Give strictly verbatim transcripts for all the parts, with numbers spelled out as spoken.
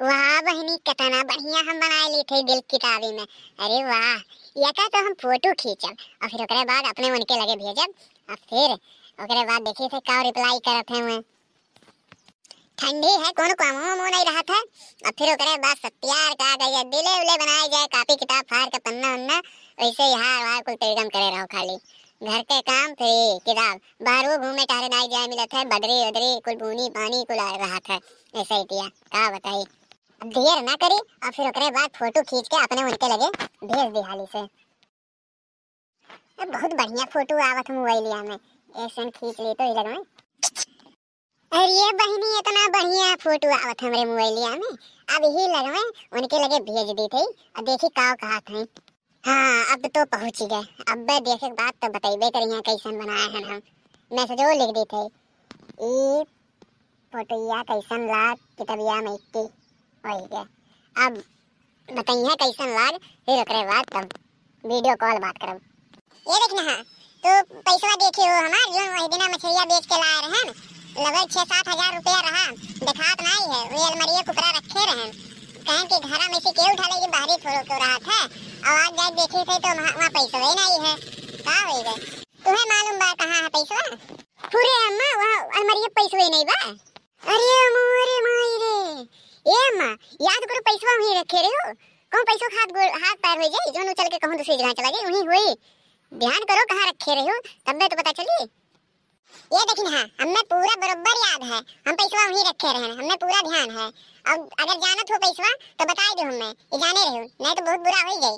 वाह बहिनी, कितना बढ़िया हम बनाए ली थे दिल किताबी में। अरे वाह, एका तो हम फोटो खींचब और फिर ओकरे बाद अपने उनके लगे भेजब और फिर ओकरे बाद देखी थे का रिप्लाई करत हैं वह। ठंडी है, कोनो कामो वामो नहीं रहत है। और फिर ओकरे बाद सत्यार का गई है, दिले उले बनाए जाए, कॉपी किताब फाड़ के पन्ना उन्ना, वैसे ही हार वार कुल तिरगम करे रहो खाली। घर के काम फ्री, किताब, बाहरो घूमे टहरे नहीं जाए मिलत है, बदरी उदरी कुल बूनी पानी कुल आ रहत है। ऐसे ही दिया, का बताई। अब देर ना करी और फिर ओकरे बाद फोटो खींच के अपने उनके लगे भेज दी हाली से। ए, बहुत बढ़िया फोटो आवत है मोबाइलिया में, ऐसन खींच ली तो ही लगवे। अरे ये बहिनी, इतना बढ़िया फोटो आवत हमरे मोबाइलिया में, अब ही लगवे उनके लगे भेज दी थी। अब देखी का कहत हैं। हाँ, अब तो पहुँच गए, अब देखे के बाद तो बतैबे करिए कैसन बनाए हैं हम। मैसेजो लिख दी थी, ई फोटोया कैसन लाग कितबिया में इक्की होई गए। अब बताइए कैसन लाग, फिर ओकरे बाद तब वीडियो कॉल बात करब। ये देख ना, तू पैसवा देखे हो हमार, जोन वही दिना मछलिया बेच के लाए रहन, लगभग छः सात हजार रुपया रहा, देखात नहीं है, वही अलमारिये कुपरा रखे रहन। कहें कि घरा में से केहू उठा लेगी, बाहरी थोड़ो क्यों रहा था, और आज जाए देखे थे तो वहाँ, वहाँ पैसवे नहीं है। का होई गए? तुम्हें मालूम बा कहाँ है पैसवा? पूरे अम्मा, वहाँ अलमारिये पैसवे नहीं बा। अरे मोरे माई रे, ए अम्मा, याद करो पैसवा वहीं रखे रहे हो। कहूँ पैसो के हाथ गोड़, हाथ पैर हो जाए, जोन उछल के कहूँ दूसरी जगह चला जाए, वहीं होई। ध्यान करो कहाँ रखे रहे हो, तब तो पता चली। ये देखिन हाँ, हमें पूरा बरोबर याद है, हम पैसवा वहीं रखे रहे हैं, हमें पूरा ध्यान है। अब अगर जानत हो पैसवा तो बताई दो हमें, ये जाने रहे हो, नहीं तो बहुत बुरा हो ही जाए।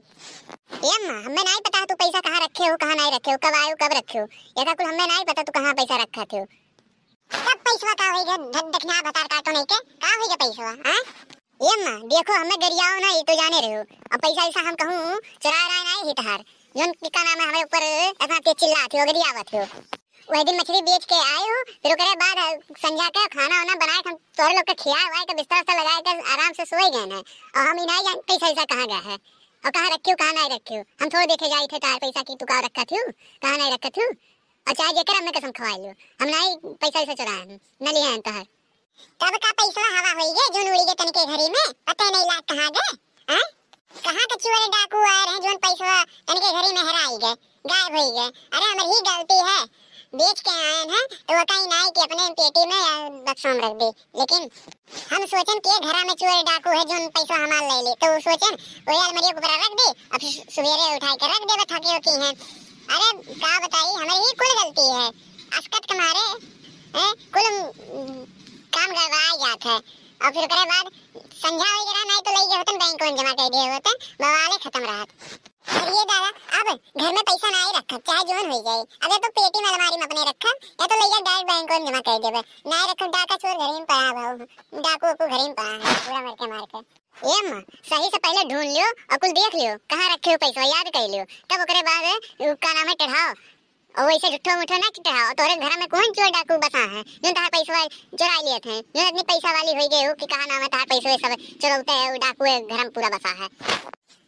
ए अम्मा, हमें नहीं पता तू पैसा कहाँ रखे हो, कहाँ नहीं रखे हो, कब आए हो, कब रखे हो, ऐसा कुल हमें नहीं पता तू कहाँ पैसा रखा थे। तब पैसवा का होई गए? ध-, दखिना भतार काटो नहीं के, का होई गए पैसवा, हाँ? ए अम्मा, देखो, हमें गरियाओ ना, ये तो जाने रहे हो। अब पैसा ऐसा हम कहूँ, चुरा रहा है ना, ये तहार। जोन का नाम है, हमारे ऊपर इतना तेज चिल्ला थे, गरियावत हो। वही दिन मछली बेच के आए हो, फिर ओकरे बाद संझा के खाना वाना बनाए के हम तोरे लोग के खिया हुआ के बिस्तर उस्तर लगाए के आराम से सोए गए हैं। और हम ही नहीं जान पैसा ऐसा कहाँ गया है, और कहाँ रखियो, कहाँ नहीं रखियो। हम थोड़े देखे जाए थे तार पैसा की तू कहाँ रखा थी, कहाँ नहीं रखा थी। और चाहे जेकर हमें कसम खवाए लियो, हम नाई पैसा वैसा चुराए हैं, न लिए हैं तोहर। तब का पैसा हवा होई गे, जोन उड़ी गे तनिके घरी में, पता नहीं लाग कहाँ गे, हाँ? कहाँ के चोर डाकू आए रहे, जोन पैसा तनिके घरी में हेराई गे, गायब होई गे? अरे हमर ही गलती है, बेच के आए हैं, तो वो कहीं नाई कि अपने पेटी में या बक्सा में रख दी, लेकिन हम सोचन के घरा में चोर डाकू है, जोन पैसा हमार ले ले, तो वो सोचन वही अलमारिया के ऊपर रख दे, अब सु-, सुबेरे उठाए के रख देबे, थके हो की हैं। अरे का बताई, हमारी ही कुल गलती है, असकत के मारे, हैं, कुल, उम, काम गड़बड़ाई जात है। और फिर ओकरे बाद संझा हो गया, नहीं तो ले गए होतन बैंक में जमा कर दिए होतन, बवाले खत्म रहत। अरे ये दादा, अब घर में पैसा ना ही रखब, चाहे जोन हो जाए। अगर तो पेटी में, अलमारी में अपने रखब, या तो ले जाके डायरेक्ट बैंक में जमा कर देबे। ना ही रखब, डाका चोर घर में पड़ा है, डाकू उकू घर में पड़ा है, पूरा मर के मार के। ए अम्मा, सही से पहले ढूंढ लियो और कुल देख लियो, कहाँ रखे हो पैसा, याद कर लियो, तब ओकरे बाद, उ, का नाम है, चढ़ाओ। और वैसे झूठो मूठो ना चढ़ाओ, तोरे घर में कौन चोर डाकू बसा है, जो तहार पैसा चुरा लिए थे, जो इतनी पैसा वाली हो गई हो कि कहा नाम है, तहार पैसा सब चुरौते है, वो डाकू है, घर में पूरा बसा है।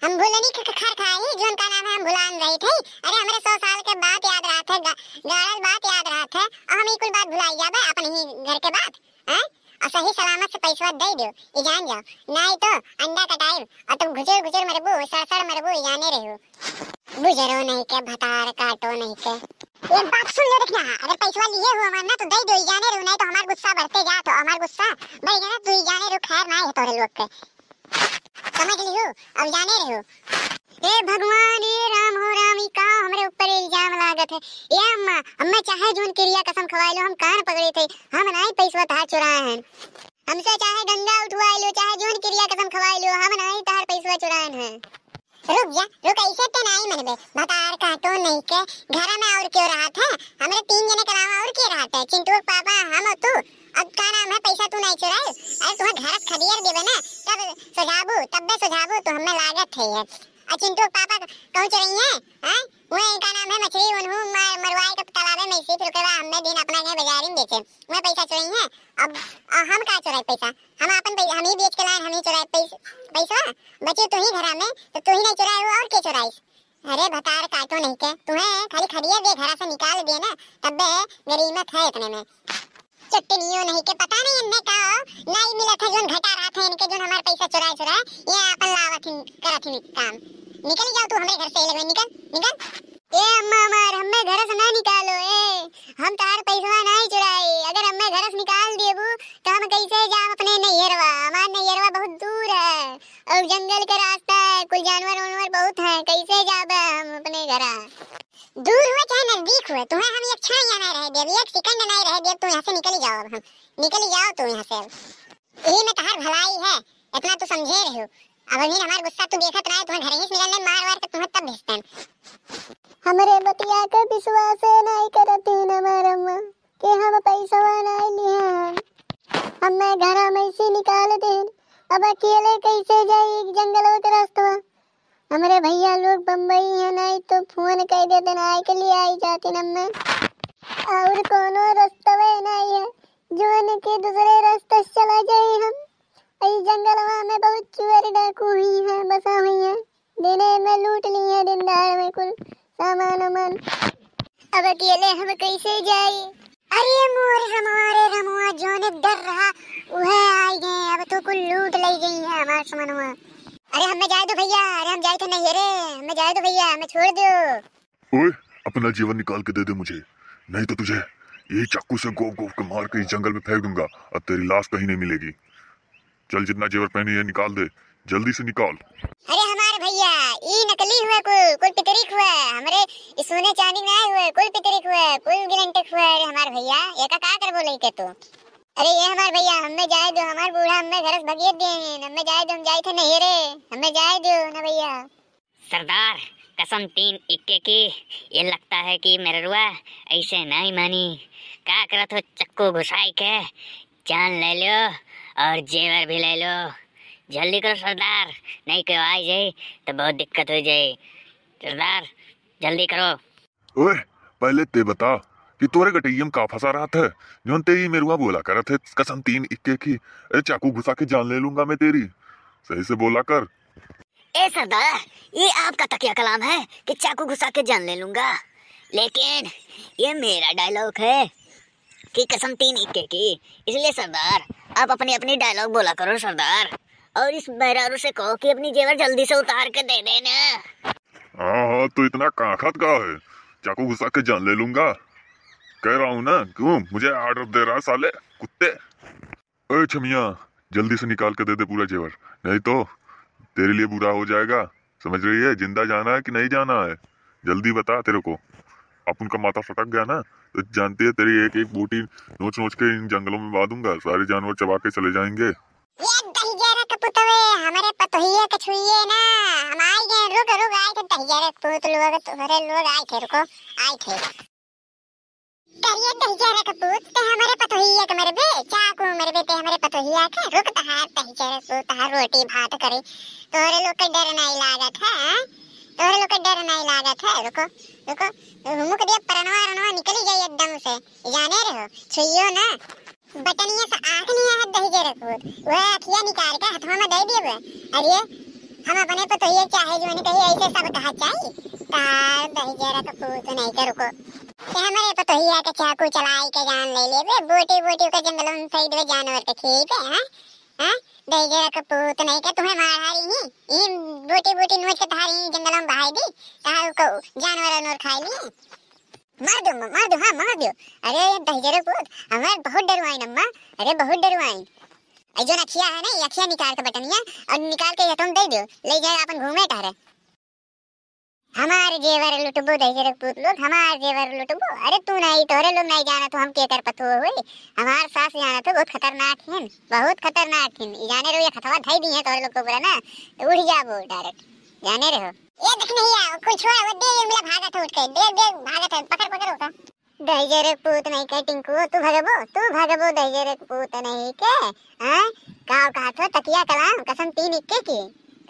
हम भूलनी ख-, ख-, खर खाई, जोन का नाम है, हम भुलान रही थे। अरे, हमारे सौ साल के बात याद रहा थे, गा-, गाड़ल बात याद रहा थे, और हम ई कुल बात भुलाई जाबे, अपन ही घर के बात। हैं? और सही सलामत से पैसवा दे दो, ई जान जाओ, नहीं तो अंडा कटाइब और तुम घुचुर घुचुर मरबू, सड़सड़ मरबू, ई जाने रहो। बुजरो नहीं के, भतार काटो नहीं के। एक बात सुन ले, देखना, अगर पैसवा लिए हो हमार ना तो दे दो, ई जाने रहो, नहीं तो हमार गुस्सा बढ़ते जात हो, हमार गुस्सा बढ़ गया ना, तू ई जाने रहो, खैर ना है तोरे लोग के। समझ लिहो, अब जाने रहो। ए भगवान, ए राम हो राम, ई का हमरे ऊपर इल्जाम लागत है? ए अम्मा, अम्मा चाहे जोन किरिया कसम खवाए लो, हम कान पकड़े थे, हम नाई पैसवा तहार चुराए हैं। हमसे चाहे गंगा उठवाए लो, चाहे जोन किरिया कसम खवाए लो, हम नाई तहार पैसवा चुराए हैं। रुक जा, रुक, ऐसे तो नाई मनबे, भतार काटो नहीं के, घर में और क्यों रहत है? हमरे तीन जने के अलावा और के रहत है? चिंटू के पापा, हम और तू। अब का नाम है, पैसा तू नहीं चुराए? अरे तुम्हें घर से खदेड़ देबे ना, तब सुझाबू, तब्बे सुझाबू, तू हमें लागत है ये। और चिंटू के पापा कहूँ चुराई है, हैं? वो इनका नाम है मछली, उन्हों मर-, मरवाए के तालाबे में से, फिर ओकरे बाद हमें दिन अपना के बाजारी में बेचे, वह पैसा चुराई है। अब, अ, हम का चुराए पैसा? हम अपन पै-, हम ही बेच के लाए, हम ही चुराए पैस-, पैसा। बचे तू ही घरा में, तो तू ही नहीं चुराए हो, और के चुराइस? अरे भतार काटो नहीं के, तुम्हें खाली खदिया दे घरा से निकाल दिए ना, तब्बे गरीमत है इतने में। चुट्टनियो नहीं के पता नहीं इनने का हो, नहीं मिलत है जोन घटा रहत है इनके, जोन हमार पैसा चुराए चुराए ये आपन लावत हिन, करत हिन काम। निकल जाओ तू हमरे घर से, ये लगवे, निकल, निकल। ए अम्मा हमार, हमें घर से ना निकालो, ए, हम तार पैसवा नहीं चुराए, अगर हमें घर से निकाल देबू तो हम कैसे जाब अपने नैहरवा, हमार नैहरवा बहुत दूर है और जंगल के रास्ता है, कुल जानवर वानवर बहुत है, कैसे जाब हम अपने घरा? दूर हुए चाहे नजदीक हुए, तुम्हें हम एक क्षण यहाँ नहीं रह देब, एक सेकंड नहीं रह देब, तुम यहाँ से निकल ही जाओ, अब हम निकल ही जाओ तुम यहाँ से। अब यही में तहार भलाई है, इतना तू समझे रहो। अब अभी हमार गुस्सा तू देखत रहे, तुम्हें घर ही से निकलने मार वार के तुम्हें तब भेजते हैं। हमरे बतिया के विश्वास नहीं करत है हमार अम्मा, कि हम पैसवा नहीं लिए हम, हमें घर में से निकाल दे। अब अकेले कैसे जाई जंगल के रास्ता? हमरे भैया लोग बम्बई है, नहीं तो फोन कर देते ना, आए के लिए आई जाते न मैं। और कोनो रस्तवे नहीं है, जो इनके दूसरे रास्ते से चला जाए हम। ई जंगलवा में बहुत चोर डाकू हुई है, बसा हुई है, दिने में लूट ली है, दिन दहाड़ में कुल सामान उमान। अब अकेले हम कैसे जाई? अरे मोर रमवा रे रमवा, जोने डर रहा उहे आई गए, अब तो कुल लूट ले गई है हमार समनवा। अरे हमें जाए दो भैया, अरे हम जाए थे नहीं रे, हमें जाए दो भैया, हमें छोड़ दो। ओए, अपना जेवर निकाल के दे दे मुझे, नहीं तो तुझे यही चाकू से गोप गोप के मार के इस जंगल में फेंक दूंगा, अब तेरी लाश कहीं नहीं मिलेगी। चल, जितना जेवर पहनी है निकाल दे, जल्दी से निकाल। अरे हमारे भैया, ई नकली हुआ कुल, कुल पितरिक हुआ। हमरे ई सोने चांदी ना हुआ, कुल पितरिक हुआ, कुल गिलंटक हुआ। अरे हमारे भैया, एका का करबो लइके तू? अरे ये हमारे भैया, हमें जाए दो, हमारे बूढ़ा हमें घर से भगिए दे, हमें जाए दो, हम जाए थे नहीं रे, हमें जाए दो ना भैया। सरदार, कसम तीन इक्के की, ये लगता है कि मेहरुआ ऐसे नहीं मानी। का करत हो, चक्कू घुसाई के जान ले लो और जेवर भी ले लो। जल्दी करो सरदार, नहीं कोई आ जाए तो बहुत दिक्कत हो जाए। सरदार, जल्दी करो। ओए, पहले ते बता कि तोरे गटैया में का फंसा रहत है, जौन ते ई मेहरुआ बोला करत है, कसम तीन इक्के की, ए, चाकू घुसा के जान ले लूंगा मैं तेरी। सही से बोला कर। ए सरदार, ये आपका तकिया कलाम है कि चाकू घुसा के जान ले लूंगा, लेकिन ये मेरा डायलॉग है कि कसम तीन इक्के की। इसलिए सरदार, आप अपनी अपनी डायलॉग बोला करो सरदार, और इस मेहरारू से कहो कि अपनी जेवर जल्दी से उतार के दे देना। हाँ, हाँ, तो इतना काखत का है? चाकू घुसा के जान ले लूंगा। कह रहा हूँ ना, क्यों मुझे ऑर्डर दे रहा है साले कुत्ते? ओए छमिया, जल्दी से निकाल के दे दे पूरा जेवर, नहीं तो तेरे लिए बुरा हो जाएगा। समझ रही है, जिंदा जाना है कि नहीं जाना है, जल्दी बता। तेरे को अपन का माथा फटक गया ना, तो जानती है तेरी एक एक बूटी नोच नोच के इन जंगलों में बहा दूंगा, सारे जानवर चबा के चले जाएंगे। ये दहिजरा के पुतवे, हमरे पतोहिया के छुइए ना, हम आई गए, रुक रुक, आए थे दहिजरा के पुत लोग, तुम्हारे लोग आए थे, रुको, आए थे। करिए दहिजरा के पूत, ते हमरे पतोहिया के मरबे, चाकू मरबे ते हमरे पतोहिया के, रुक तहार दहिजरा के पूत, तहार रोटी भात करे, तोहरे लोग के डर नहीं लागत है, हाँ? तोहरे लोग के डर नहीं लागत है, रुको, रुको, मुक दिया परनवा रनवा निकली जाई एकदम से, जाने रहो, छुइयो ना। बटनिया से आँख नहीं है दहिजरा के पूत, वह अखिया निकाल के हथवा में दे दिए। अरे हम अपने पतोहिया चाहे जो ने कही ऐसे सब कहा चाही, तार दहिजरा के पूत नहीं के रुको। ते हमरे पतोहिया के चाकू चलाई के जान ले लेबे, बोटी बोटी के जंगल में फेंक देबे जानवर के खेबे, हैं? हैं? दहिजरा के पूत नहीं के तुम्हें मार हारी ही, ई बोटी बोटी नोच के तहारी जंगल में बहाई दी, तहार को जानवर अनवर खाई ली। मार दो, मार दो, हाँ, मार दो। अरे ये दहिजरा के पूत, हमें बहुत डरवाइन अम्मा, अरे बहुत डरवाइन। ए जोन अखिया है ना, ये अखिया निकाल के बटनिया और निकाल के ये तुम दे दो, ले जाए अपन घूमे टहरे। हमार जेवर लुटबो दहिजरा के पूत लोग, हमार जेवर लुटबो। अरे तू नहीं, तोहरे लोग नहीं जाना तो हम केकर पतोह होई। हमार सास जाना तो बहुत खतरनाक हिन, बहुत खतरनाक हिन। ई जाने रहो ये खतवा धई दी है तोहरे लोग को पूरा ना, तो उड़ जाबो डायरेक्ट, जाने रहो। ये देख नहीं आ, कोई छोड़ा वो दे, ये मिला भागत है उठ के, दे दे भागत है, पकड़ पकड़ होता। दहिजरा के पूत नहीं के टिंकू, तू भगबो, तू भगबो दहिजरा के पूत नहीं के, हाँ? का कहत हो तकिया कलाम, कसम तीन इक्के की,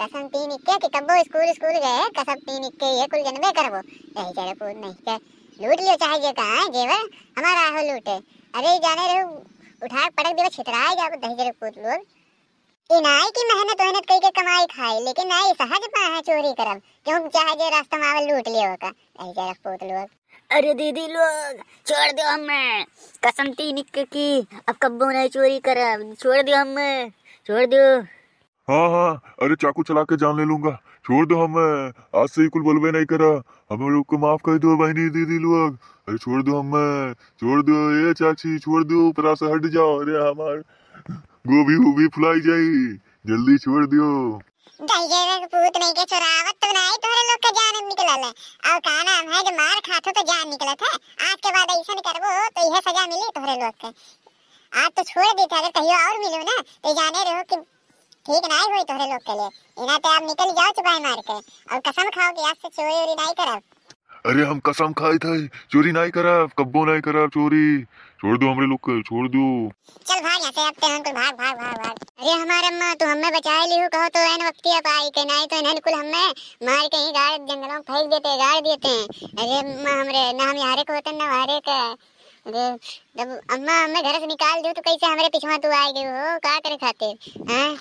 कसम तीन इक्के की, कब्बो स्कूल स्कूल गए, कसम तीन इक्के ये कुल जनबे करबो, दहिजरा के पूत नहीं के, लूट लियो चाहे जे का, हाँ, जेवर हमारा हो लूटे, अरे जाने रहो, उठा के पटक देबे, छितराए जाबो दहिजरा के पूत लोग। ई नाई कि मेहनत वेहनत कई के कमाई खाई, लेकिन नाई सहज पाए चोरी करब, क्यों चाहे जे रास्ता में आवे लूट ले ओका। दहिजरा के पूत लोग। अरे दीदी लोग, छोड़ दो हमें, कसम तीन के की, अब कब्बो नहीं चोरी करब, छोड़ दो हमें, छोड़ दो। हाँ, हाँ, अरे चाकू चला के जान ले लूंगा, छोड़ दो हमें, आज से ही कुल बोलबे नहीं करा, हमें लोग को माफ कर दो बहनी दीदी लोग, अरे छोड़ दो हमें, छोड़ दो, ए चाची छोड़ दो, ऊपरा से हट जाओ, अरे हमार गोभी उभी फुलाई जाई, जल्दी छोड़ दियो। दहिजरे के पूत नहीं के चोरावत तो नहीं तोहरे लोग के जान निकलल है। और का नाम है जो मार खात हो तो जान निकलत है। आज के बाद ऐसा नहीं करबो तो यह सजा मिली तोहरे लोग के। आज तो छोड़ देते, अगर कहियो और मिलो ना तो जाने रहो कि ठीक नहीं होई तोहरे लोग के लिए। इना ते आप निकल जाओ चुपाई मार के और कसम खाओ कि आज से चोरी वोरी नहीं करब। अरे हम कसम खाए थे, चोरी नहीं करब, कब्बो नहीं करब चोरी। छोड़ दो हमरे लोग के, छोड़ दो। चल भाग यहाँ से, अब ते हमको भाग, भाग, भाग, भाग। अरे हमारे अम्मा, तू हमें बचाए लिहू, कहो तो एन वक्तिया पाई के, नहीं तो इन्हें कुल हमें मार के ही गाड़ जंगलों में फेंक देते, गाड़ देते। अरे अम्मा हमरे, ना हम यहाँ रे को होते, ना वहाँ रे का। अरे जब अम्मा हमें घर से निकाल दू तो कैसे हमरे पिछवा तू आए गए हो, का करे खातिर, हैं?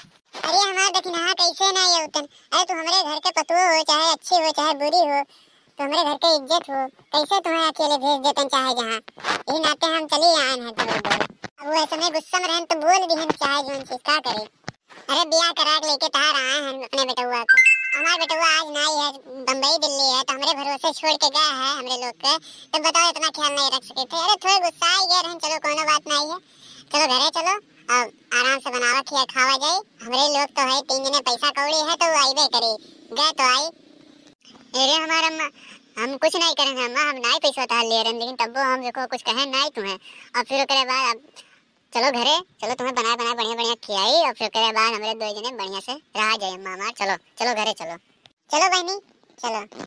अरे हमार दखिनहा कैसे ना ये होतन? अरे तू हमरे घर के पतुओ हो, चाहे अच्छी हो, चाहे बुरी हो, तो हमरे घर के इज्जत हो, कैसे तुम्हें अकेले भेज देतन चाहे जहाँ? यही नाते हम चली आए हैं तोरे बोल। अब वो ऐसे में गुस्सा में रहन तो बोल दिहन चाहे जोन चीज, का करे? अरे बियाह करा के लेके तार आए हैं अपने बेटउआ को। हमार बेटउआ आज ना ही है, बम्बई दिल्ली है, तो हमरे भरोसे छोड़ के गए है हमरे लोग के। तो बताओ इतना ख्याल नहीं रख सके थे। अरे थोड़े गुस्सा ही गए रहन, चलो कोनो बात नहीं है, चलो घरे चलो, अब आराम से बनावा खिया खावा जाए। हमरे लोग तो है तीन जने, पैसा कौड़ी है तो वो आइबे करी, गए तो आई। अरे हमार अम्मा, हम कुछ नहीं करें अम्मा, हम नहीं पैसा उधार लिए रहन, लेकिन तब्बो हम देखो कुछ कहे नहीं तुम्हें। और फिर ओकरे बाद अब चलो घरे, चलो तुम्हें बनाए बनाए बढ़िया बढ़िया खियाई और फिर ओकरे बाद हमरे दो जने बढ़िया से रहा जाए अम्मा हमार। चलो, चलो घरे चलो। चलो बहनी, चलो।